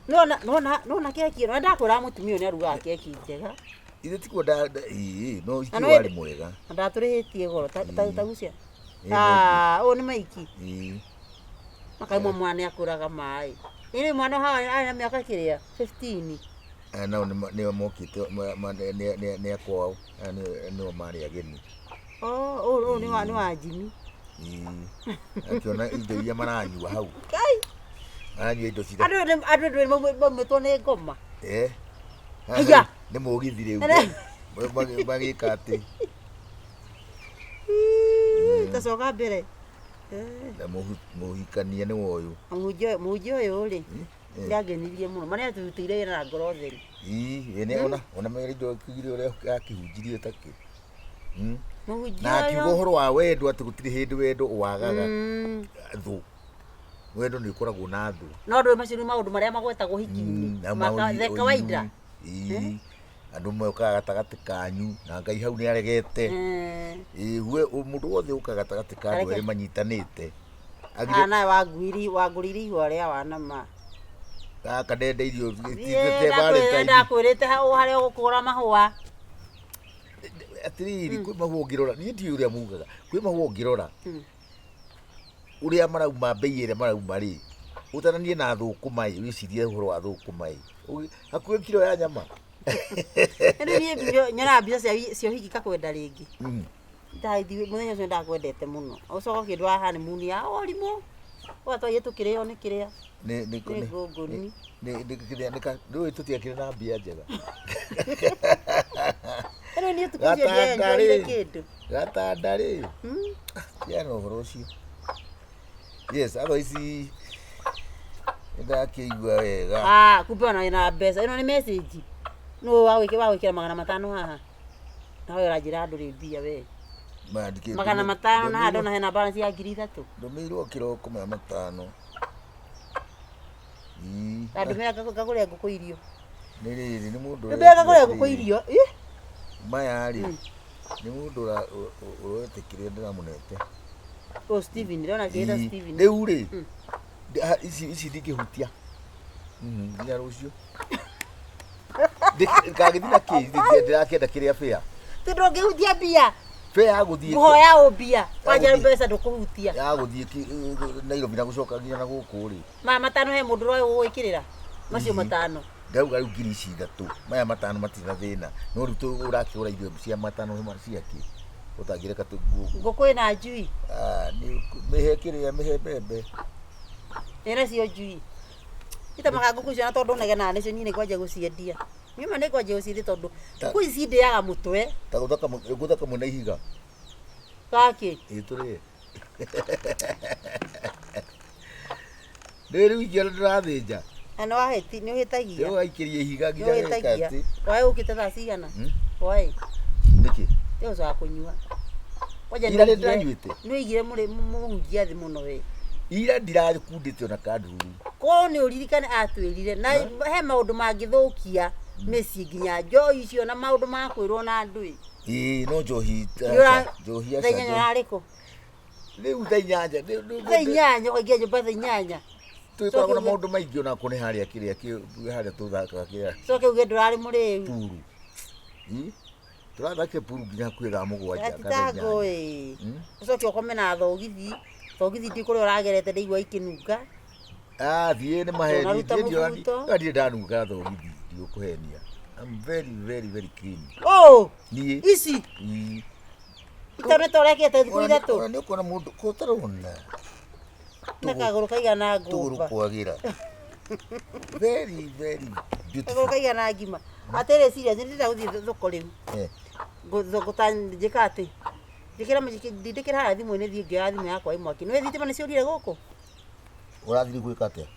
Nona nona nona keki ĩno ndakwĩra mũtumia ũyũ nĩ arugaga keki njega. Ithe tikuo ĩĩ no Na ũhiki no warĩ mwega. Na ndatũrĩhĩtie goro ta ta ta gucia. Ĩĩ, Ah, ũyũ nĩ maiki. Ĩĩ. Makaimwo mwana nĩ akũraga maĩ. Ĩrĩ mwana haha arĩ na mĩaka kĩrĩa 15. Aya nao nĩo mokĩte nĩ akwao, aya nĩo marĩ ageni. Oh, ũyũ ũyũ nĩ wa Jimmy. Ĩĩ. Akĩona indo iria maranyua hau. Kai. Maranyua indo cira. Andũ nĩ maumĩtwo nĩ ngoma. Eh. Haiya. Nĩ mũgithi rĩu. Magĩka atĩ. Tacoka mbere. Na mũhikania nĩ woyũ. Mũhunjia ũyũ rĩ, nĩangenirie mũno. Ma nĩatũrutĩire wĩra na ngoro theru. Ĩĩ, nĩ ona ona indo kĩgire ũrĩa akĩhunjirie takĩ. Mũhunjia Na akiuga ũyũ. ũhoro wa wendo atĩ gũtirĩ hĩndĩ wendo wagaga thũ. Wendo nĩ ũkoragwo na thũ. No ndũĩ macio nĩ maũndũ marĩa magwetagwo hiki-inĩ. Na The kawaida. Ĩĩ. Andũ mokaga gatagatĩ kanyu na Ngai hau nĩ aregete. Ĩĩ, we mũndũ wothe ũkaga gatagatĩ ka andũ Areke. erĩ manyitanĩte. Haha nawe wanguiri wangũrĩire ihũa rĩa wanama. Gaka ndenda irio Ndakwĩrĩte hau harĩa ũgũkũra mahũa. Atĩrĩrĩ, kwĩ mahũa ũngĩrora, niĩ ndiũĩ ũrĩa mugaga, kwĩ mahũa ũngĩrora ũrĩa marauma, mbei ĩrĩa marauma rĩ, ũtaranie na thũkũma ĩ, wĩcirie ũhoro wa thũkũma ĩ, hakuhĩ kiro ya nyama. Rĩu niĩ nyonaga mbica cia ũhiki ngakwenda rĩngĩ. Ndathi mũthenya ũcio ndakwendete mũno. Ũcoka ũkĩndwara honeymoon ya ũrimũ. Ũgatwaire tũkĩrĩo nĩ kĩrĩa. Nĩ nĩ Nĩ ngũngũni. Nĩ nĩ kĩrĩa nĩ ka ndũĩ tũtiakĩrĩ na mbia njega. Rĩu niĩ ũtukũ ũcio Gatanda ndienjoire rĩ. kĩndũ. Gatanda rĩ. Tigana na ũhoro ũcio. Yes, otherwise nĩndakĩigua wega. Ah, kumbe ona wĩna mbeca. Ĩno nĩ message. Nũ wa gwĩkĩra 500 haha? Nawe ũranjĩra ndũrĩ mbia we. Mandĩkĩte 500 na haha ndona hena balance ya 3000. Ndũmĩirwo kĩroko 500. Ii. Na ndũmĩra ngagũre ngũkũ irio. Nĩ rĩrĩ nĩ mũndũ Ndũmĩra ngagũre ngũkũ irio. Ih. Maya rĩ nĩ mũndũ ũretĩkĩria ndĩramũnete. O Steven, ndĩrona akĩĩta Steven. Rĩu rĩ ici ndingĩhutia nginya rũciũ. Kagĩthiĩ na kĩ ndĩrakĩenda kĩrĩa bĩa. Ti ndũngĩhutia mbia. Bĩa ya gũthiĩ. Ngũhoya ũ mbia. Kwanja mbeca ndũkũhutia. Ya gũthiĩ Nairobi na gũcoka nginya na gũkũ rĩ. Maya 5 he mũndũ ũroĩ gũgwĩkĩrĩra. Macio 5. Ndauga rĩu ngiri ici 3. Maya 5 matirĩ na thĩna. No rĩu ũrakĩgũra irio cia 5 ciakĩ. Ũtangĩreka tũguo. Ngũkũ ĩna njui. Ah, nĩ mĩhe kĩrĩa mĩhe mbembe. Ĩna cio njui. Itamaga ngũkũ icio na tondũ negenaga nĩcio niĩ nĩngwanja gũciendia. Niĩ ma nĩngwanja gũciendia tondũ ngũkũ ici cindĩaga mũtwe. Ta gũthaka mwena ihiga. Gakĩ? Ĩĩ tũrĩe. Rĩu ingĩona ndĩrathĩnja. Na nĩ wahĩti, nĩ ũhĩtagia. Rĩu waikĩria ihiga nginya Nĩ geka ũhĩtagia. atĩ. Waĩ ũkĩte thaa cigana? Waĩ. Nĩkĩ? Nĩ ũcoka kũnyua. Kwanja Ira nĩ ndĩranyuĩte. Nĩ ũigire mũhunjia thĩ mũno we. Ira ndirakundĩte ona kandururu. Korwo nĩ ũririkane atwĩrire na he maũndũ mangĩthũkia mĩciĩ nginya njohi icio na maũndũ ma kwĩrwo na andũ ĩ. Ĩĩ no njohi njohi Thaa 8 ũrarĩ kũ? Rĩu thaa 8. Thaa 8 ũkaingĩra nyũmba thaa 8. Twĩkoragwo na maũndũ maingĩ onako nĩ harĩa kĩrĩa harĩa tũthakaga kĩrĩa. Coke uge ndũrarĩ mũrĩu. Puru. Tũrathakire puru nginya hakuhĩ thaa 7 kana 8. Atitango ĩ. Ũcoke ũkome na thogithi. Thogithi ndi kũrĩa ũragerete ndaigua ikĩnunga. Ah, thiĩ nĩ maheni. Ũnaruta mũbuto. Ndirĩ ndanunga thogithi, ndigũkũhenia. I'm very very very clean. Oh! Niĩ. Ici. Itone ta ũrekĩte thikũ 3. Ona nĩ ũkuona mũndũ kũ ũtarona. Na kagũrũ kaigana Tũgũrũ ngũmba. kwagĩra. Very very beautiful. Kagũrũ kaigana ngima. Atĩrĩ serious, nĩ ndĩrenda gũthiĩ thoko rĩu. Thoko ta njĩka atĩ. Njĩkĩra ndindĩkĩra harĩa thimũ-inĩ thiĩ ngĩoya thimũ yakwa ĩ mwaki. Nĩũĩ thitima nĩ ciũrire gũkũ? Ũrathiĩ gwĩka atĩa?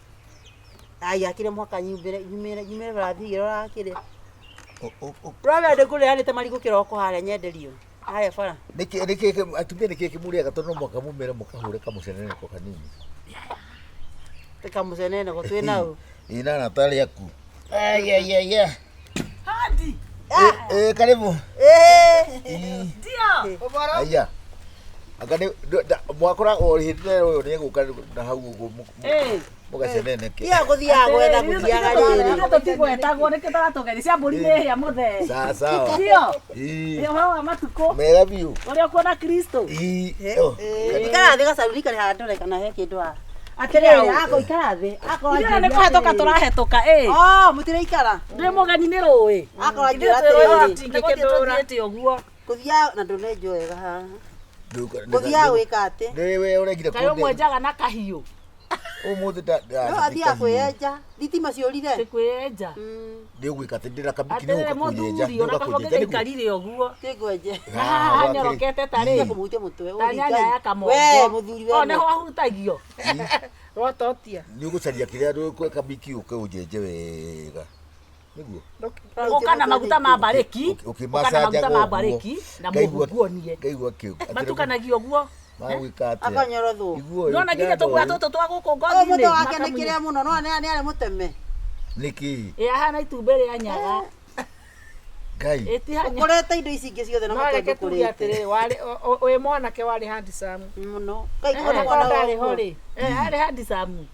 Ai, akĩrĩ mũhaka nyumĩre nyumĩre nyumĩre barathiĩ ngĩrora kĩrĩa. Ũramenya ndĩkũrĩanĩte marigũ kĩroko harĩa nyenderio. Harĩa bara. Nĩkĩ nĩkĩ atumia nĩkĩ kĩmũrĩaga tondũ no mũhaka mumĩre mũkahũre kamũceneneko kanini. Kamũceneneko twĩ nau. Ĩ na arata arĩa aku. Ai ai ai ai. Hadi. Eh, karibu. Ndio. Aya. Anga nĩ mwakora o hĩndĩ ĩyo ũyũ nĩ egũka na hau ũguo. Mũgaceneneke. Tiga gũthiaga gwetha gũthiaga rĩrĩ. Tũtigwetagwo nĩkĩ tũratũgeria cia mbũri nĩ hĩa mũthee. Sawa sawa. Sio? Ii. Ĩ, ũhoro wa matukũ Mega biũ. ũrĩa ũkuona Kristo. Ii. Oh. Ikara thĩ gacaruni karĩ haha ndore kana he kĩndũ haha. Atĩrĩrĩ, ako ikara thĩ. Akorwo Ithuĩ nĩ kũhetũka tũrahetũka ĩ. Oh, mũtiraikara. Ndĩ mũgeni nĩ rũĩ. Akorwo Ithuĩ anjĩra twĩ rũĩ atĩrĩrĩ. tũtingĩkĩndũra. Tũthiĩte ũguo. Kũthiaga na ndũnenjwo wega haha. Gũthiaga gwĩka atĩ. Nĩ we ũregire Kaĩ ũmwenjaga na kahiũ. Ũmũthĩ nda No athiaga kwĩyenja. Thitima ciũrire. Tĩ kwĩyenja. Nĩ ũgwĩka atĩ ndĩra kabiki nĩ Atĩrĩrĩ ũgũka kũnyenja. mũthuri ona kaba ũngĩgĩikarire ũguo. Kĩngwenje. Haha hanyorokete ta rĩ. Kũmũhutia mũtwe. Ta nyanya ya kamongo. We mũthuri we. O nĩho ahutagio. Rototia. Nĩ ũgũcaria kĩrĩa ndũkwe kabiki ũke ũnjenje wega. Nĩguo. Ũka na maguta ma mbarĩki. Ũka na maguta Ũkĩmacanjaga ma ũguo. mbarĩki na Ngaigua- mũhuguonie. Ngaigua kĩu. Matukanagio ũguo. Magwĩka atĩa? Akanyorothwo. Iguo Nona nginya tũguoya tũtũ twa gũkũ Ũyũ ngothi-inĩ. mũtwe wake nĩ kĩrĩa mũno no nĩ arĩ mũteme. Nĩkĩ? Ĩ ahana itumbĩ rĩa nyaga. Ngai. Ĩtihanya. Ũkorete indo ici ingĩ ciothe na No mũtwe reke tuge ndũkũrĩte. atĩrĩrĩ, warĩ wĩ mwanake warĩ handsome. Mũno. Ngai Eh, kuona Onakorwo mwana ndarĩ ho ũguo. rĩ. Eh, arĩ handsome.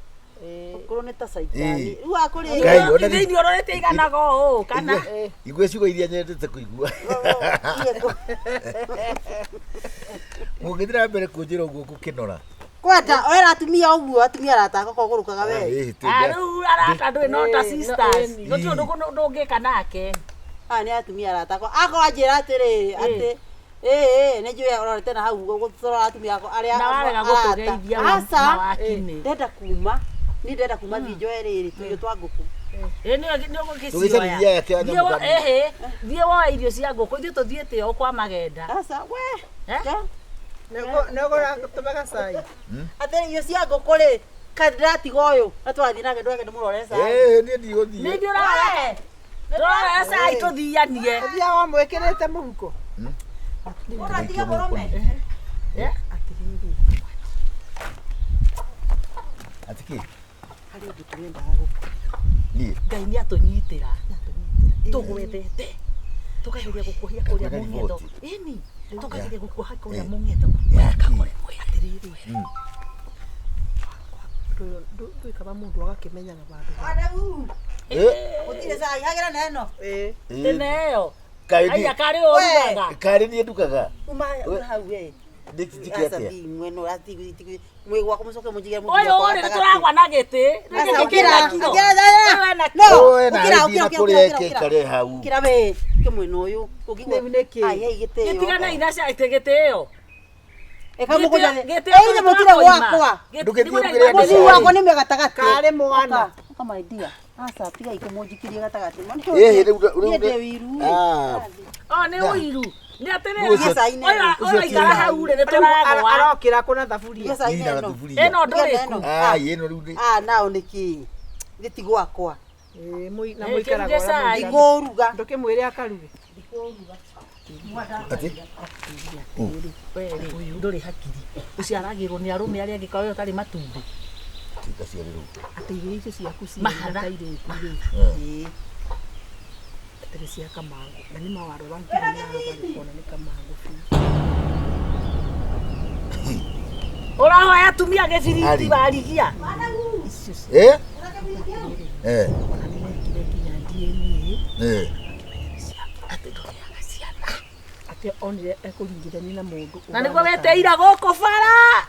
Ũkũrũ nĩ ta caitani. Ĩ. Rĩu akũrĩ. Ngai, ona Ithe irio ũrorete iganaga ũũ kana Igua ciugo iria nyendete kũigua. Mũngĩthiĩ na mbere kũnjĩra ũguo ngũkĩnora. Kwenda wera atumia ũguo atumia arata akwa ũgũrũkaga we. Ĩ, Ah, rĩu arata ndũĩ no ta Ĩ, no, sisters. ĩni. Gũtirĩ ũndũ ndũngĩka nake. Aya nĩ atumia arata akwa. Akorwo anjĩra atĩrĩrĩ atĩ ĩ ĩ nĩ njũĩ ũrorete na hau gũtũrora atumia akwa arĩa Na warega arata. gũtũgeithia Aca. mawakinĩ. Ndenda kuma. Niĩ ndenda kuma thiĩ njoe rĩrĩ tũirio twa ngũkũ. Ĩ nĩ ũgũgĩcioya. Tũgĩcaririe aya kĩa Thiĩ nyamũ kanini. ĩhĩ, thiĩ woe irio cia ngũkũ ithuĩ tũthiĩte o kwa magenda. Aca we. Eh? Ja. Nĩũgũratũmaga cai. Atĩrĩ irio cia ngũkũ rĩ kaĩ ndĩratiga ũyũ na tũrathiĩ nake ndweke ndĩmũrore cai. Ĩ, niĩ ndigũthiĩ. Nĩ ithuĩ ũrarora. Tũrarora cai tũthianie. Ũthiaga wamwĩkĩrĩte mũhuko. Ũratiga mũrũme. Eh? Atĩrĩrĩ. Atĩ kĩ? Harĩ ũndũ tũrendaga gũkũ. Niĩ. Ngai nĩ atũnyitĩra. Tũgwethete. Tũkageria gũkuohia kũrĩa Kwĩna mũng'etho. riboti. Ĩni, tũkageria gũkuoha kũrĩa Eh. mũng'etho. Ya kĩ? Atĩrĩrĩ. Ndũĩ kaba mũndũ agakĩmenyaga vandũ. Adamu. Ĩ, Gũtirĩ cai hagĩra na ĩno. Ĩ. ĩ, Tene ĩyo. Kaĩ Aya niĩ- karĩ ũrugaga. karĩ niĩ ndugaga. Uma hau we. Nĩ njĩke Aca atĩa? thi mwena ũrati mwĩ gwakwa mũcoke mũnjigĩre mũtu Ũyũ wakwa rĩ gatagatĩ. nĩtũragwa na gĩtĩ. Aca, Gĩkĩ ũkĩra, kĩna kiro. ũkĩra, ũkĩra. Ũyũ ena No, Ũyũ ena ũkĩra, gĩthiĩ ũkĩra, na ũkĩra, kũrĩa ũkĩra, ĩke ũkĩra. ĩkare hau. Ũkĩra we, ũkĩ mwena ũyũ. Ũngĩigua- Rĩu nĩkĩ? Ai, hei, gĩtĩo. Gĩtigana ina cia gĩtĩ ĩyo. Ĩka mũgũnda thĩ. Ĩ, inyuĩ mũtirĩ gwakwa. Ndũgĩthiĩ ũrugĩre andũ Mũthuri cai. wakwa nĩ mwe gatagatĩ. Karĩ mwana. Ũka, ũka my dear. Aca, tigai kũmũnjikirie gatagatĩ. Ĩhĩ, rĩu rĩu Niĩ ndĩ wiru. Ah, O nĩ ũiru. Nĩ atĩrĩrĩ. Ũcio- Cai-inĩ Ũyũ ũcio ũyũ aikara ti- hau rĩ nĩtũragwa. Arokĩra kũna thaburia. Iria cai-inĩ Ina ĩno. thuburia. Ĩno ndũrĩku. Ĩno. Ah, ĩno rĩu nĩ Ah, nao nĩkĩ? Gĩti gwakwa. Ĩ, na Ĩ, mũikaraga kĩruge ũrĩa cai. mũikaraga. Ndikũruga. Ndũkĩmwĩre akaruge. atĩ We rĩ, ndũrĩ hakiri. Ũciaragĩrwo nĩ arũme arĩa angĩ kaĩ ũtarĩ matumbĩ. tikaciarĩrwo. Atĩ irio icio ciaku ciĩ Mahatha. na kairĩtu rĩ. Ĩ. Atĩ cia kamangũ. Na nĩ mawarora nginya haha ũkona nĩ kamangũ biũ. Ũrahoya atumia gĩbiriti Ari. warigia. Icio cia Eh? Eh. ona nĩ mekire nginya DNA Eh. Atĩ ndũrĩaga ciana. atĩ onire ekũringithania na mũndũ Na nĩguo wetĩira gũkũ bara.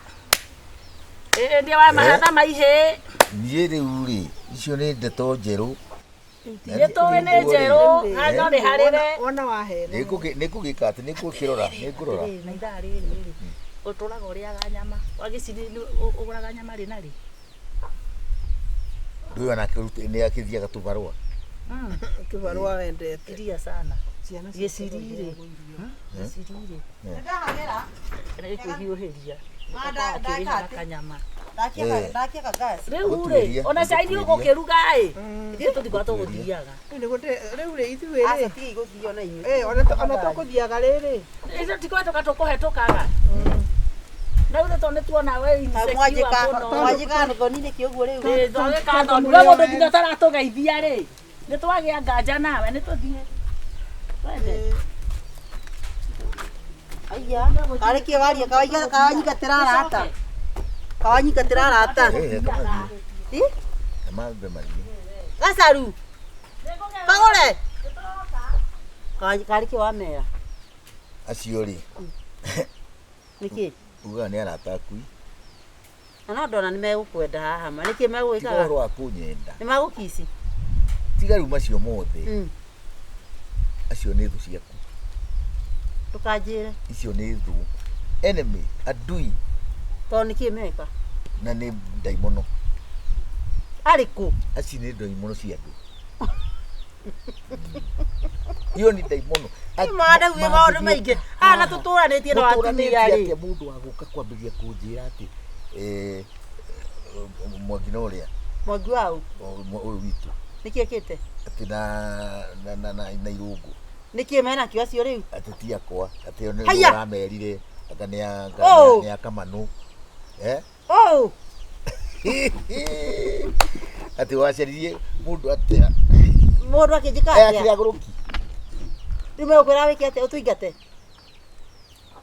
Ĩ nĩ wa mahatha maihĩ. Niĩ rĩu rĩ, icio nĩ ndeto njerũ. Nĩ tũĩ nĩ njerũ. No nĩ harĩre. Wona wahena. Nĩngũgĩka atĩ nĩngũkĩrora, nĩngũrora. Atĩrĩrĩ, na ithaa rĩrĩ rĩ, ũtũraga ũrĩaga nyama. Wagĩciri ũgũraga nyama rĩ na rĩ? Ndũĩ onake nĩ akĩthiaga tũbarũa. Kĩbarũa wendete. Iria sana. Ciana Gĩciri rĩ. Gĩciri rĩ. Ndahagĩra. Nĩ kwĩhiũhĩria. Ah, ndeka Akĩrĩha atĩ. kanyama. Ndakia ndakia kagasi. Rĩu rĩ, Gũtuĩria, ona cai nĩ gũtuĩria. ũgũkĩruga ĩ. Ithuĩ tũtikoragwo tũgũthiaga. Rĩu rĩ ithuĩ Aca rĩ. tigai gũthio na inyuĩ. Ĩ, ona tũkũthiaga rĩrĩ. Ithuĩ tũtikũhetũka tũkũhetũkaga. Na rĩu tondũ nĩtuona we insecure Mwanjĩka, mũno. mwanjĩka thoni nĩkĩ ũguo rĩu? Ĩ, twagĩka thoni. We mũndũ nginya ũtaratũgeithia rĩ. Nĩ twagĩa nganja nawe nĩ tũthiĩ. Twende. Aya, karĩ kĩ waria kawanyingatĩra arata. Kawanyingatĩra arata. Eh, kama- Ĩ? Na mambe mathiĩ. Gacaru. Kagũre. Karĩ kĩ wamera? Acio rĩ, Nĩkĩ? ugaga nĩ arata aku. Na no ndona nĩ megũkwenda haha ma. Nĩkĩ Tiga megũgĩkaga? ũhoro wa kũnyenda. Nĩ magũkici. Tiga rĩu macio mothe. Acio nĩ thũ ciaku. Ndũkanjĩre. Icio nĩ thũ. Enemy, adui Tondũ nĩkĩ meka? na nĩ ndaimono. Arĩkũ? Acio nĩ ndaimono cia andũ. Iyo nĩ ndaimono. Nĩ maũndũ maingĩ. Aya na tũtũranĩtie na atumia rĩ. Atĩa mũndũ wa gũka kwambĩrĩria kũnjĩra atĩ Mwangi na ũrĩa Mwangi waũ? Ũyũ witũ. Nĩkĩ ekĩte? Atĩ na irũngũ. Nĩkĩ menakĩo acio rĩu? Atĩ ti akwa, atĩ nĩ Haiya! ũramerire anga nĩ a Oh! nĩ a Kamanũ. Eh? Oh! Atĩ wacaririe mũndũ atĩa? Mũndũ akĩnjĩka Aya atĩa? akĩrĩ agũrũki. Rĩu megũkwĩra wĩke atĩa? Ũtũingate?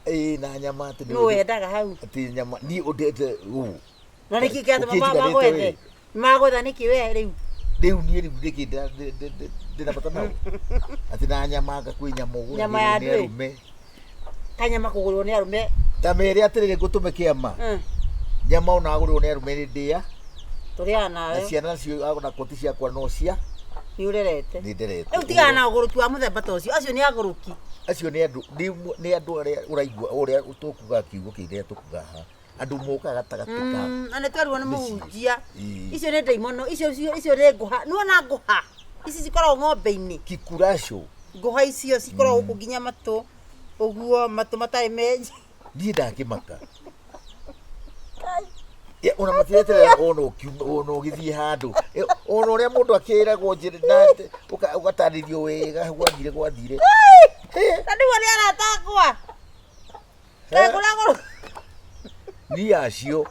Ĩĩ na nyama atĩ nĩ Nũ wendaga hau? Atĩ nyama niĩ ũndete ũũ. Na nĩkĩ kĩatũma Ũkĩnjiganĩte magwethe? wĩ. Magwetha nĩkĩ we rĩu? Rĩu niĩ rĩu nĩkĩ ndĩna bata nao? Atĩ na nyama anga kwĩ nyama ũgũragĩrwo Nyama ya nĩ ndwĩ. arũme. Kanyama kũgũrwo nĩ arũme. Ta mere atĩrĩrĩ ngũtũme kĩama. Nyama ona agũrĩrwo nĩ arũme nĩ ndĩa. Tũrĩaga Na nawe. ciana nacio ona koti ciakwa no cia Nĩ ũrerete. nĩ nderete. Rĩu tigana na ũgũrũki wa mũthemba ta ũcio. Acio nĩ agũrũki. Acio nĩ andũ nĩ andũ arĩa ũraigua ũrĩa tũkuga kiugo kĩrĩa tũkuga haha. Andũ mokaga gatagatĩ ka Na nĩ twerirwo nĩ mĩciĩ. mũhunjia. Ĩĩ. Icio nĩ ndaimono, icio nĩ ngũha. Nĩwona ngũha? Ici cikoragwo ng'ombe-inĩ. Kikuraco. Ngũha icio cikoragwo gũkũ nginya matũ. Ũguo matũ matarĩ menji. Niĩ ndakĩmaka. Ya, ona matireterera ona ũkiuma ona ũgĩthiĩ handũ. Ona ũrĩa mũndũ akĩragwo njĩra na ũgatarĩrio wega gwathire gwathire. Na nĩguo nĩ arata akwa. Ndakũragũrũ. Niĩ acio.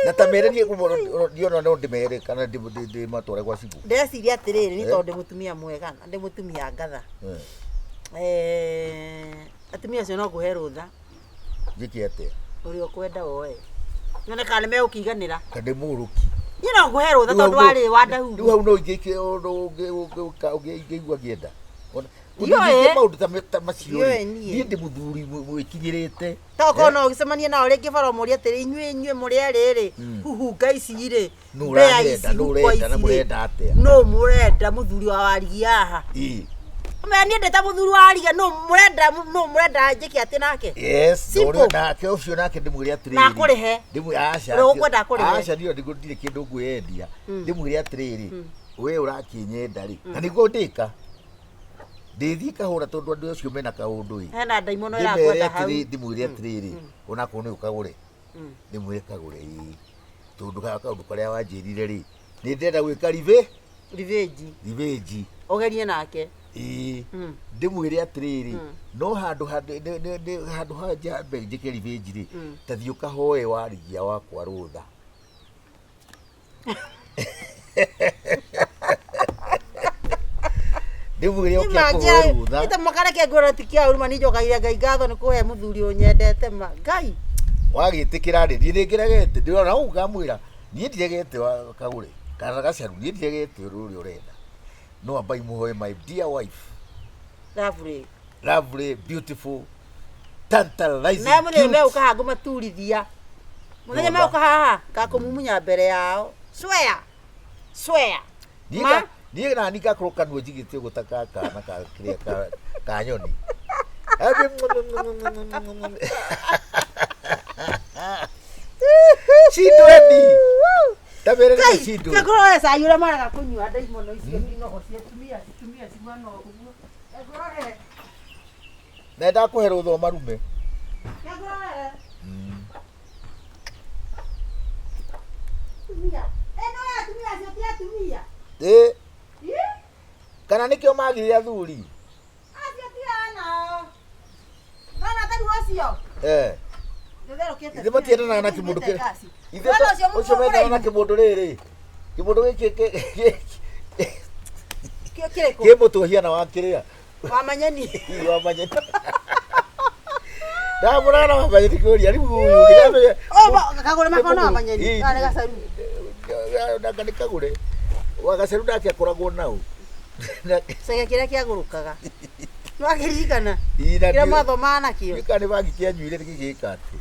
Na ta mere niĩ niĩ ona no ndĩmere kana ndĩmatware gwa cibũ. Ndĩreciria atĩrĩrĩ, nĩ tondũ ndĩ mũtumia mwega na ndĩ mũtumia ngatha. Atumia acio no ngũhe rũtha. Njĩke atĩa? Ũrĩa ũkwenda woe. Nyone kana nĩ megũkĩiganĩra. Kana ndĩ mũgũrũki. Niĩ no ngũhe rũtha tondũ warĩ wa ndahu. Rĩu hau no ingĩke ũndũ ũngĩigua ngĩenda. Ndiũĩ. Maũndũ ta macio Ndiũĩ rĩ, niĩ. niĩ ndĩ mũthuri mwĩkinyĩrĩte. Tokorwo no ũgĩcemanie nao rĩngĩ bara ũmũrie atĩrĩ, inyuĩ mũrĩ erĩ rĩ, huhunga ici rĩ, Nũ mbĩa ũranyenda, ici, nũ huko ũrenda na ici rĩ, mũrenda atĩa? nũ mũrenda mũthuri wa warigia haha? Ĩĩ. Ũmenya niĩ ndĩ ta mũthuri wa warigia, nũ mũrenda njĩke atĩ nake? Yes, Simple. na nake ũcio nake ndĩmwĩre atĩrĩrĩ. Na akũrĩhe. Ndĩmwĩre aca. Ũrĩa ũkwenda akũrĩhe. Aca niĩ ndirĩ kĩndũ ngwĩyendia. Ndĩmwĩre atĩrĩrĩ, we ũrakĩnyenda rĩ, na nĩguo ndĩka. Ndĩthiĩ kahũra tondũ andũ acio mena kaũndũ ĩ. Hena ndaimono Ndĩmere ĩrakwenda hau. atĩrĩ, ndĩmwĩre atĩrĩrĩ, onakorwo nĩ ũkagũre. Ndĩmwĩre kagũre ĩ. Tondũ kaũndũ karĩa wanjĩrire rĩ, nĩ ndĩrenda gwĩka Revenge. revenge. Ũgerie nake. Ĩĩ. Ndĩmwĩre atĩrĩrĩ, no handũ handũ ha njambe njĩke revenge rĩ, ta thiĩ ũkahoe warigia wakwa rũtha. Ndĩmwĩre oke akũhoe rũtha. Ita makareke ngwĩra ti kĩa ũru ma niĩ njokagia Ngai ngatho nĩ kũhe mũthuri ũnyendete ma. Ngai. Wagĩtĩkĩra rĩ, niĩ nĩngĩregete, ndĩrona ũũ ngamwĩra, niĩ ndiregete kagũre, kana gacaru, niĩ ndiregete ũrĩa ũrenda. No amba imũhoe my dear wife. Lovely. Lovely, beautiful, tantalizing, Na mũthenya cute. megũka haha ngũmaturithia. Mũthenya Rũtha. megũka haha ngakũmumunya mbere yao. Swear. Swear. Niĩ Ma. niĩ nani ngakorwo kanua njigĩte ũguo ta ka kana ka kĩrĩa ka nyoni. Cindweni. Ta mere nĩ cindwe. Ngũrore cai ũrĩa maraga kũnyua ndaimono icio inogo cia atumia, atumia ciguana ũguo. Ngũrore. Na ndakũhe rũtha ũmarume. Ngũrore. Atumia. Ĩno ya atumia acio ti atumia. Ĩ. Ĩ? Kana nĩkĩo magire athuri? Acio ti anao. Nona ta rĩu ũcio. Eh. Ndĩtherũkĩte. Ithe matiendanaga na kĩmũndũ kĩrĩa. Ithe Mwana ũcio ũcio mendanaga na mũraihu. kĩmũndũ rĩrĩ. Kĩmũndũ gĩkĩ Kĩo kĩrĩkũ? kĩ mũtwe hiana wa kĩrĩa. Wa manyeni. Wa manyeni. Ndamũrana wa manyeni kũria rĩu ũyũ ndĩramenya. Oh, kagũre makona wa manyeni. Ĩ. Kana nĩ gacaru. Nanga nĩ kagũre. Wagaceru nake akoragwo nau. Cege kĩrĩa kĩagũrũkaga. Nĩwakĩririkana? Ii, na Kĩrĩa ndiũ- mwathomaga nakĩo. Gĩka nĩ bangi kĩanyuire gĩgĩka atĩ.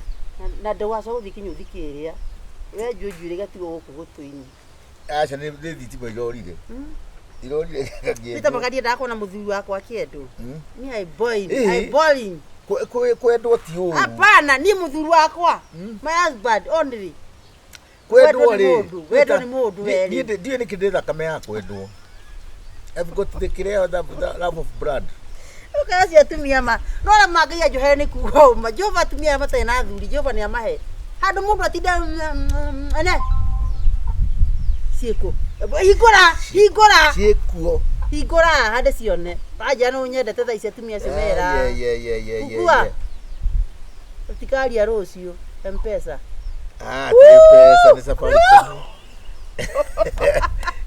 Na ndũgacoka gũthiĩ kĩnyũthi kĩrĩa. Wenjwo njuĩrĩ gatigwo gũkũ gũtũ-inĩ. Aca nĩ nĩ thitima irorire. Irorire gakĩenjwo. Nĩ ta ndiendaga kuona mũthuri wakwa akĩendwo. Ni I boiling, Ĩĩ. I boiling. Kwendwo ti ũru. Hapana, ni mũthuri wakwa. My husband only. Kwendwo Wendwo nĩ rĩ. mũndũ, wendwo nĩ mũndũ Niĩ- werĩ. Niĩ ndiũĩ nĩkĩ ndĩ thakame ya kwendwo. I've got the kĩrĩa the love of blood. Ũkaga cia atumia ma. No arĩa mangaia njohere nĩ kuga ũma. Jehova atumia arĩa matarĩ na athuri, Jehova nĩ amahe. Handũ mũndũ atinda ene. Ciĩkũ. Hingũra, hingũra. Ciĩkuo. Hingũra hande cione. Wanja no nyendete thaa ici atumia acio mera. Yeah, yeah, yeah, yeah, yeah, Kukua. yeah. Tũtikaria rũciũ. Mpesa. Ah, ti Mpesa nĩ Safaricom.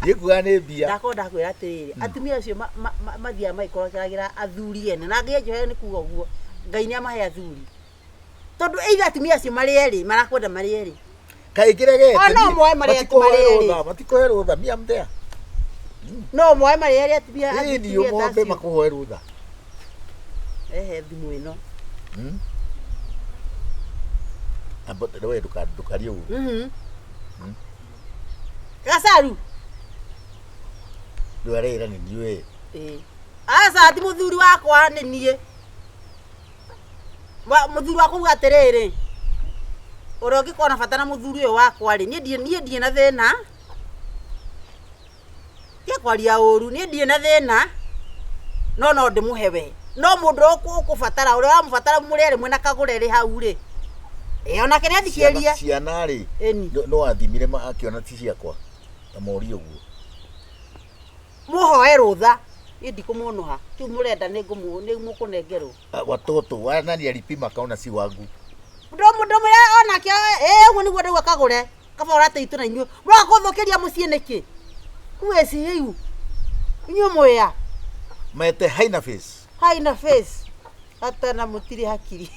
Gĩkuaga nĩ mbia. Ndakorwo ndakwĩra atĩrĩrĩ, atumia acio mathiaga magĩkorokeragĩra athuri ene na Ngai anjohere nĩ kuga ũguo, Ngai nĩ amahe athuri. Tondũ either atumia acio marĩ erĩ marakwenda marĩ erĩ. Kaĩ kĩregete. O, no moe marĩ Matikũhe marĩ erĩ. rũtha, matikũhe rũtha, me am there. No moe marĩ erĩ atumia Ĩĩ atumia niĩ ta mombe acio. makũhoe rũtha. Ehe thimũ ĩno. Amba we ndũkarie ũru. Gacaru. Rĩu arera nĩ niĩ we. Ĩĩ. Aca ti mũthuri wakwa nĩ niĩ. Mũthuri wakwa uga atĩrĩrĩ, ũrĩa ũngĩkorwo na bata na mũthuri ũyũ wakwa rĩ, niĩ ndirĩ niĩ ndirĩ na thĩna. Tiga kwaria ũru, niĩ ndirĩ na thĩna, no no ndĩmũhe we. No mũndũ ũrĩa ũkũbatara, ũrĩa ũramũbatara mũrĩ erĩ mwĩna kagũre rĩ hau rĩ. Ĩĩ onake nĩ athikĩrĩria. Ciana rĩ, Ĩni. no athimire akĩona ti ciakwa. Na morie ũguo. Mũhoe rũtha. Niĩ ndikũmũnũha. Kĩu mũrenda nĩ mũkũnengerwo. Watoto wa nani alipima akaona si wangu. Ndũmwĩra onake ĩĩ ũguo nĩguo ndauga kagũre. Kaba ũrateitwo na inyuĩ. Mũroka kũthũkĩria mũciĩ nĩkĩ? Kuĩ ciu. Inyuĩ mwĩa. Mete haina face. Haina face. Hata na mũtirĩ hakiri.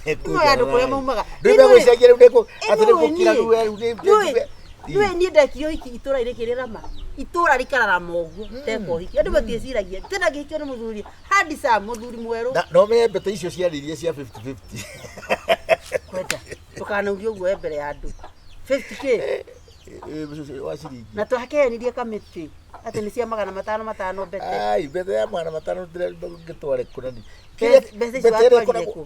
Nĩ andũ kũrĩa maumaga. Rĩu megũcenjia rĩu nĩkũ atĩ nĩ gũkira rĩu rĩu Nĩũĩ nĩũĩ niĩ ndekire ũhiki itũra-inĩ kĩrĩrama. Itũra rikararama ũguo ndeka ũhiki. Andũ matiĩciragia. Tena ngĩhikio nĩ mũthuri handsome, mũthuri mwerũ. Na no menye mbete icio ciarĩirie cia 50-50. Kwenda. Ndũkanauge ũguo we mbere ya andũ. 50k. Wa ciringi. Na twakehenirie kamĩtĩ atĩ nĩ cia 500 500 mbete. Ai mbete ya 500 ngĩtware kũ nani. Mbeca icio watwarire kũ?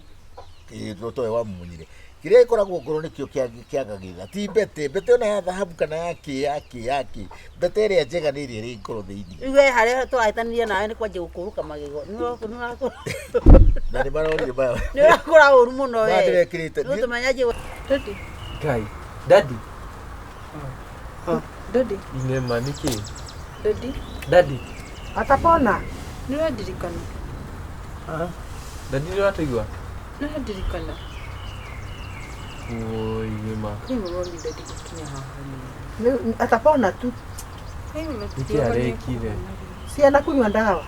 Ĩĩ towe wamunyire. Kĩrĩa gĩkoragwo ngoro nĩkĩo kĩagagĩrĩra. Ti mbete, mbete ona ya thahabu kana ya kĩ ya kĩ ya kĩ. Mbete ĩrĩa njega nĩ ĩrĩa ĩrĩ ngoro thĩinĩ. Rĩu we harĩa tũrahĩtanirie nawe nĩ kwanjia gũkũrũka magego. Nĩ ũrakũra Na nĩ marorire maya. nĩ ũrakũra ũru mũno we. Maya ndĩrekĩrĩte. Nĩ ũtũmenya nje Daddy. Ngai. Daddy. Daddy. Inema nĩkĩ? Daddy. Daddy. Atapona. Nĩ ũrandirikana. Daddy nĩ ũratũigua? Nĩ ũrandirikana. Oi nĩma. Kwĩ mũroni daddy gũkinya haha. Atapona tu. Nĩkĩ arekire? Si anakunywa ndawa.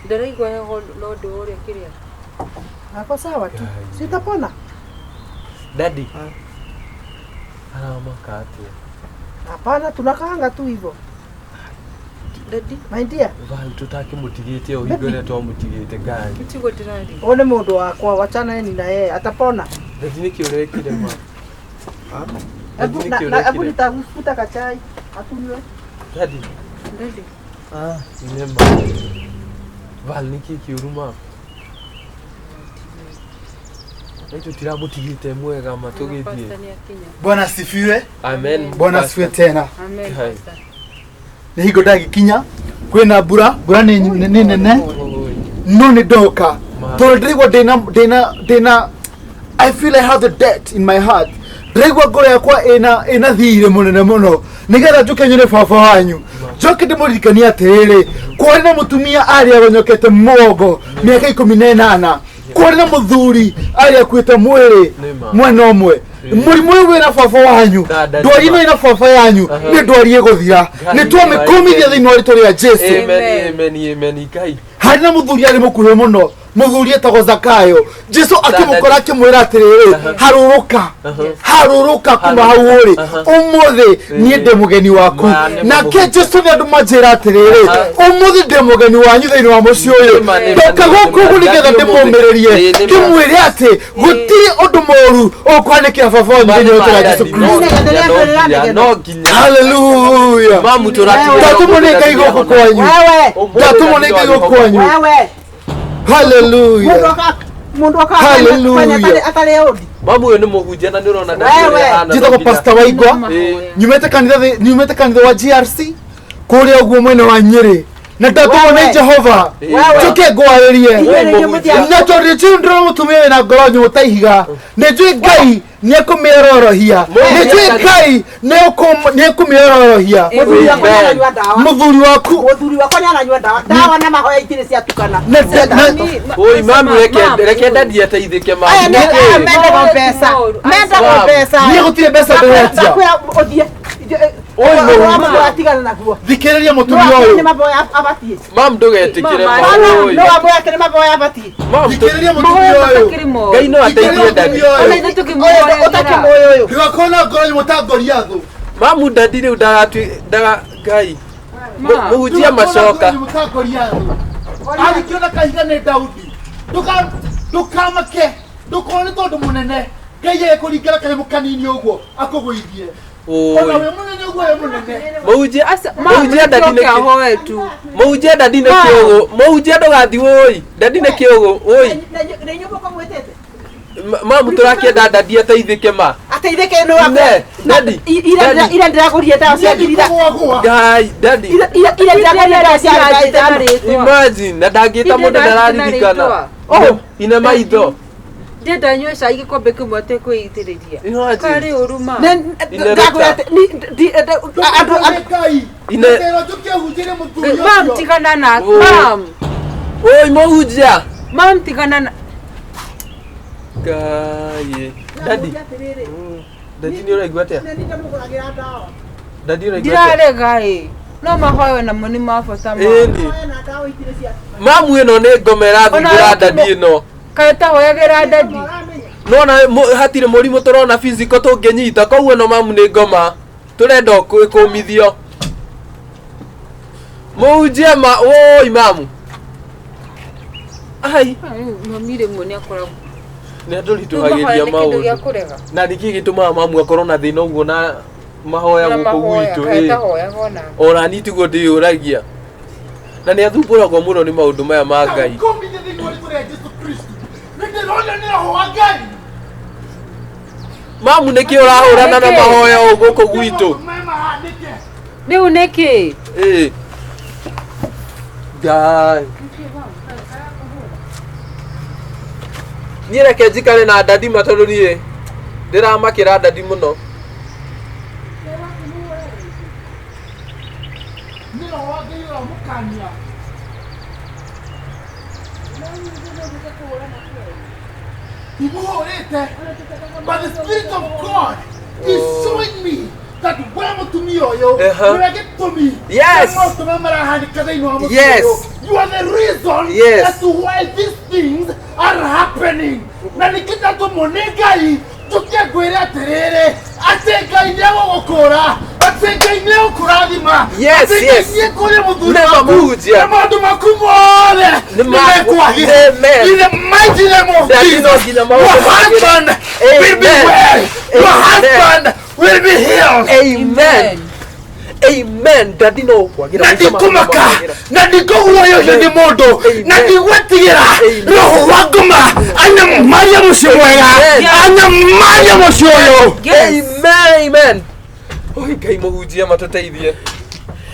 Ndaraigua heho no ũndũ ũrĩa kĩrĩa. Ako sawa tu. Si utapona? Daddy. Aramaka atĩa? Hapana, tunakaanga tu hivyo. Daddy. My dear. Val tũtakĩmũtigĩte o hingo ĩrĩa twamũtigĩte Ngai. Tiguo ndĩraria. Huyu ni mũndũ wakwa, wachana ni na yeye, atapona. Daddy nĩkĩ ũrekire ma? Daddy Hebu nĩkĩ na- hebu ũrekire? nitafuta kachai akunywe. Daddy. Daddy. Inema. Val nĩkĩ kĩũru ma? Na tũtiramũtigĩte mwega ma tũgĩthiĩ. Pastor nĩ akinya. Bwana asifiwe. Amen. Bwana asifiwe tena. Amen. Ngai. Pastor. Nĩ hingo ndagikinya kwĩna mbura, mbura nĩ nĩ nene no nĩ ndoka tondũ ndĩraigua ndĩna ndĩna ndĩna I feel I have the debt in my heart. Ndĩraigua ngoro yakwa ĩna ĩna thirĩ mũnene mũno nĩgetha njũke nyone baba wanyu njoke ndĩmũririkanie atĩrĩrĩ kwarĩ na mũtumia arĩ aronyokete mũgongo mĩaka 18 kwarĩ na mũthuri arĩ akuĩte mwĩrĩ Nĩma. mwena ũmwe mũrimũ ũyũ wĩna baba wanyu ndwari ĩno ĩna baba yanyu nĩ ndwari ĩgũthira nĩ twamĩkũmithia thĩinĩ wa rĩtwa rĩa Jesu Amen, amen, amen. Ngai. harĩ na mũthuri arĩ mũkuhĩ mũno Mũthuri etagwo Zakayo. Jesu akĩmũkora akĩmwĩra atĩrĩrĩ, harũrũka, harũrũka kuma hau ũrĩ, ũmũthĩ niĩ ndĩ mũgeni waku. Ma, nĩ Nake mũhunjia. Jesu nĩ andũ manjĩra atĩrĩrĩ, ũmũthĩ ndĩ mũgeni wanyu thĩinĩ wa mũciĩ ũyũ. Nĩ ma, nĩ ma, Ndoka nĩ ma, gũkũ ũguo nĩ ma. nĩgetha ndĩmũmĩrĩrie, Ĩ, nĩ ma. ndĩmwĩre atĩ gũtirĩ ũndũ mũũru ũkwanĩkĩra baba wanyu thĩinĩ wa itũũra Jesu Kristo. No nginya. Haleluya. Mamu tũratigĩrĩra Ndatũmwo nĩ Ngai gũkũ kwanyu. Wewe. Ndatũmwo nĩ Ngai gũkũ kwanyu. Wewe. Haleluya. Mundu aka mundu aka Hallelujah. atari odi. Mamu ũyũ nĩ mũhunjia na nĩ ũrona Wewe. Njĩtagwo Pastor Waigwa. Nyumĩte kanitha nyumĩte kanitha wa GRC kũrĩa ũguo mwena wa Nyĩrĩ, na ndatũmwo nĩ Wewe. Jehova Wewe. njũke ngwarĩrie. Wewe. Na tondũ nĩnjũĩ ndĩrona mũtumia wĩna ngoro nyũmũ ta ihiga, nĩnjũĩ Ngai nĩekũmĩororohia, nĩnjũĩ Ngai nĩekũmĩororohia. Muthuri wakwa nĩaranyua ndawa. Mũthuri waku Muthuri wakwa nĩaranyua ndawa. Ndawa na mahoya itirĩ ciatukana. Oi mamu, reke ndadi ateithĩke mamu. Aya nĩ aya mendaga mbeca. Mendaga mbeca. Niĩ gũtirĩ mbeca ndĩretia. Ndakwĩra ũthiĩ. Oi, Oi, atigana naguo. Thikĩrĩria No mũtumia akĩrĩ nĩ ũyũ. maboya abatiĩ. Mamu ndũgetĩkĩre Mama, mamu. No amboya akĩrĩ maboya abatiĩ. Mamu Thikĩrĩria mũtumia Mahoya ũyũ. matakĩrĩ moru. Ngai no ateithie ndadi. Ona ithuĩ tũkĩmũhoyagĩra. Ũtakĩmũĩ ũyũ. Ndũgakorwo na ngoro nyũmũ ta Goliathũ. Mamu ndadi rĩu ndagatui ndaga Ngai. Ma. Mũhunjia macoka. Arikio na kahiga nĩ Daudi. Ndũkamake, ndũkone nĩ tondũ mũnene Ngai agĩkũringĩra kanyamũ kanini ũguo akũgũithie. Ona Oi. wĩ mũnene ũguo wĩ mũnene. Mũhunjia Aca, ma, mũhunjia ndadi nĩ nĩkĩo kĩ- ahoe tu. mũhunjia ndadi nĩ kĩũgũ. Mũhunjia ndũgathi wũi. Ndadi nĩ kĩũgũ. Wũi. Nĩ inyuĩ mũkamwĩtĩte. Mamu tũrakĩenda ndadi ateithĩke ma. Ateithĩke nĩ Ne, ndadi. Ira ira ndĩragũrire ndawa cia ngiri ithatũ. Kũgũagũa. Ngai, ndadi. Ira ira ndĩragũrire ndawa cia ngiri ithano. Imagine na ndangĩta mũndũ ndararirikana. Oh. Ine maitho. Ndenda nyue cai gĩkombe kĩmwe atekwĩitĩrĩria. Imagine. Karĩ ũru ma. Ndagũra andũ Ndũkone Ngai. Ine- Ndĩrerwo njũke hunjĩrie mũthuri Mam, ũcio. tigana na Oi. mam. Oi mũhunjia. Mam, tigana na Ngai. Ndadi. Ndadi nĩ ũraigua atĩa? Ndadi ũraigua atĩa? Ndirarega ĩ. No mahoya namo nĩ ma bata ma. Ĩni. Mamu ĩno nĩ ngoma ĩrathumbũra Ona ndadi ĩno. Kaĩ ũtahoyagĩra ndadi? Nona hatirĩ mũrimũ tũrona physical tũngĩnyita koguo ĩno mamu nĩ ngoma tũrenda kũmithio. Mũhunjia ma woi mamu. Ai Mami rĩmwe nĩ akoragwo. nĩ Rĩu andũritũhagĩria mahoya nĩ kĩndũ gĩa maũndũ. kũrega. Na nĩkĩ gĩtũmaga mamu akorwo na thĩna ũguo na mahoya Na gũkũ mahoya, gwitũ kaĩ ĩ. ũtahoyaga ona. Ona niĩ tiguo ndĩyũragia. Na nĩ athumbũragwo mũno nĩ maũndũ maya ma Ngai. Ndakũmithia thĩinĩ wa rĩĩtwa rĩa Jesu Kristo. Nĩ ndĩrona nĩ roho wa Ngai. Mamu nĩkĩ ũrahũrana na Nĩkĩ? mahoya ũũ gũkũ gwitũ? Maũndũ maya mahanĩke. Rĩu nĩkĩ? Ĩ. Ngai. Niĩ reke njikare na ndadi ma tondũ niĩ ndĩramakĩra ndadi mũno. Nĩ roho wa Ngai ũramũkania. Ndimũhũrĩte. But the Spirit of God is showing me that we mũtumia ũyũ Aha. nĩwe gĩtũmi Yes. kĩa maũndũ maya marahanĩka thĩinĩ wa mũciĩ Yes. ũyũ. You are the reason Yes. as to why these things are happening. Na nĩkĩ ndatũmwo nĩ Ngai njũke ngwĩre atĩrĩrĩ, atĩ Ngai nĩegũgũkũra, atĩ Ngai nĩegũkũrathima, Yes, atĩ Ngai yes. nĩekũria mũthuri Nĩ waku mamũhunjia. na maũndũ maku mothe Nĩ ma- nĩmekwagĩra. Amen. In the mighty name of Daddy, no Jesus, nginya your maũndũ magĩre. husband will be Amen. well. Your Amen. husband will be healed. Amen. Amen. Ndadi no ũkwagĩra Na maica maku ndikũmaka makwagĩra. na ndikũguoyohio nĩ mũndũ na Amen. ndigwĩtigĩra Amen. roho wa ngoma anyamaria mũciĩ mwega Amen. anyamaria mũciĩ ũyũ. Yes. Amen. Amen. Oi Ngai mũhunjia matũteithie.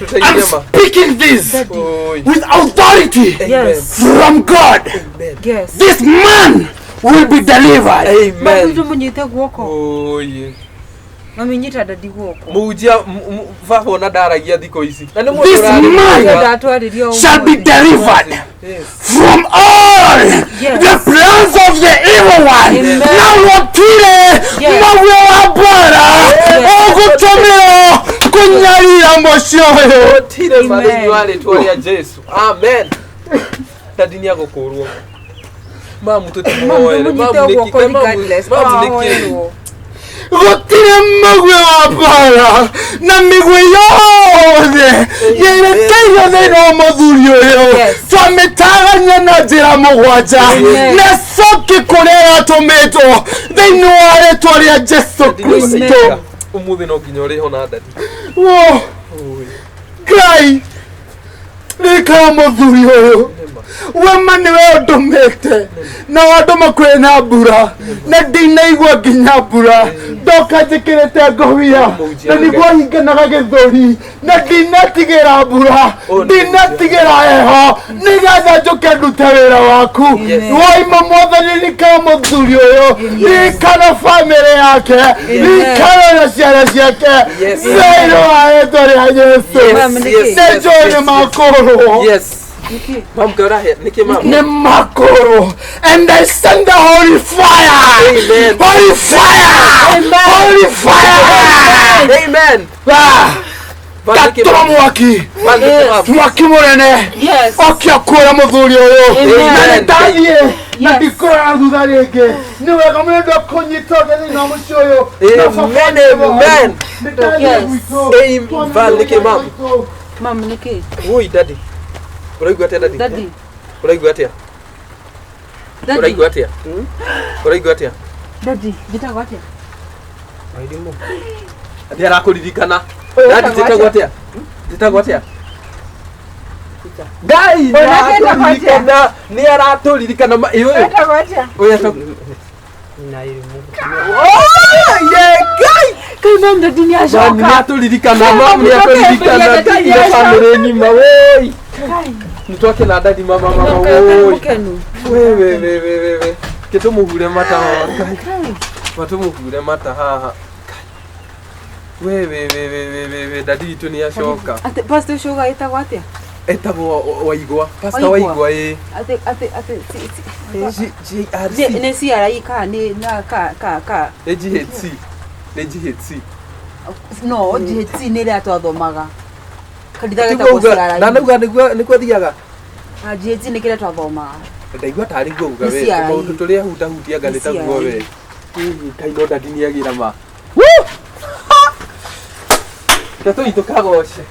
I'm Tũteithie ma. speaking this Oi. with authority Yes. from God. Yes. This man will be delivered. Amen. Mami tũmũnyite guoko. Oi. Mami nyita ndadi guoko. Mũhunjia baba ona ndaragia thikũ ici. Na nĩ mũndũ This ũrarĩ man mwega. Ndatwarĩrio shall be ũmũthĩ. delivered Yes. from all Yes. the plans of the evil one. Amen. Na gũtirĩ Yes. maguo wa mbara ũgũtũmĩrwo kũnyarira mũciĩ ũyũ. Gũtirĩ ma Amen. thĩinĩ wa rĩtwa rĩa Jesu. Amen. Ndadi nĩ agũkũrwo. Mamu tũtimũhoere. Mũnyite Mamu nĩkĩ? guoko Mamu regardless. mamu nĩkĩ? Ahoerwo. Gũtirĩ mũguĩ wa mbara na mĩguĩ yothe yerekeirio thĩinĩ wa mũthuri ũyũ. Yes. Twamĩtagania na njĩra mũgwanja Amen. na coki kũrĩa yatũmĩtwo thĩinĩ wa rĩtwa rĩa Jesu Kristo. Ũmũthĩ no nginya ũrĩhona daddy. Wo, Ngai, rĩkara mũthuri ũyũ wema nĩwe ũndũmĩte na wandũma kwĩ na mbura na ndinaigua nginya mbura ndoka njĩkĩrĩte ngobia na nĩguo hinganaga gĩthũri na ndinatigĩra mbura ndinatigĩra heho nĩgetha njũke ndute wĩra waku. Waima mwathani, rikara mũthuri ũyũ, rikara bamĩrĩ yake, rikara na ciana ciake Yes. thĩinĩ wa rĩtwa rĩa Jesu. Mamu, nĩkĩ? Nĩ njũĩ nĩ makũrwo. Yes. Mamu kaũrahe nĩkĩ mamu? Nĩ makũrwo, and I send the holy fire. Amen. Holy fire. Holy fire. Amen. Ah, Val nĩkĩ ndatũra mamu? mwaki, Val nĩkĩ mamu? mwaki mũnene Yes. okia kuora mũthuri ũyũ Amen. na nĩ ndathiĩ na Yes. ndikũrora thutha rĩngĩ. Nĩ wega mũno ndakũnyita ũgeni thĩinĩ wa mũciĩ ũyũ na baba. Amen. Amen. Nĩ ndathiĩ Yes. gwitũ. Amen. Val nĩkĩ mamu? Mamu nĩkĩ? Woi daddy. Ũraigua atĩa daddy? Daddy. Ũraigua atĩa? Daddy. Ũraigua atĩa? Ũraigua atĩa? Daddy, njĩtagwo atĩa? Nĩ arakũririkana. Daddy njĩtagwo atĩa? Njĩtagwo atĩa? Ngai nĩ Onake etagwo atĩa? aratũririkana, nĩ aratũririkana ĩ ũyũ. Wetagwo atĩa? Ũyũ etagwo Oh, ye Ngai! Kai mamu daddy nĩ Mamu nĩ acoka. atũririkana, mamu nĩ atũririkana, Daddy Ngai nĩ na acoka. bamĩrĩ ng'ima woi. Nĩ twakena daddy mama mama woi. Mũkenu. We we we we we we. Ke tũmũhure mata haha. Ngai. Matũmũhure mata haha. Ngai. We we we we we we we daddy witũ nĩ acoka. Atĩ pastor ũcio uga ĩtagwo atĩa? Etagwo Waigwa. Pastor Waigwa. Waigwa ĩ. Atĩ atĩ atĩ GRC. nĩ CRE ka nĩ na ka ka ka Nĩ GHC. Nĩ GHC. No GHC nĩ ĩrĩa twathomaga kanitha Tiguo getagwo uga CRE. ndanauga nĩguo nĩkuo thiaga. Ah, GHC nĩ kĩrĩa twathomaga. Ndaigua tarĩ guo uga Nĩ we. CRE. Maũndũ tũrĩa hutahutianga nĩ Nĩ taguo CRE. we. Ngai no daddy nĩ agĩra ma. Reke tũthiĩ tũkagoce.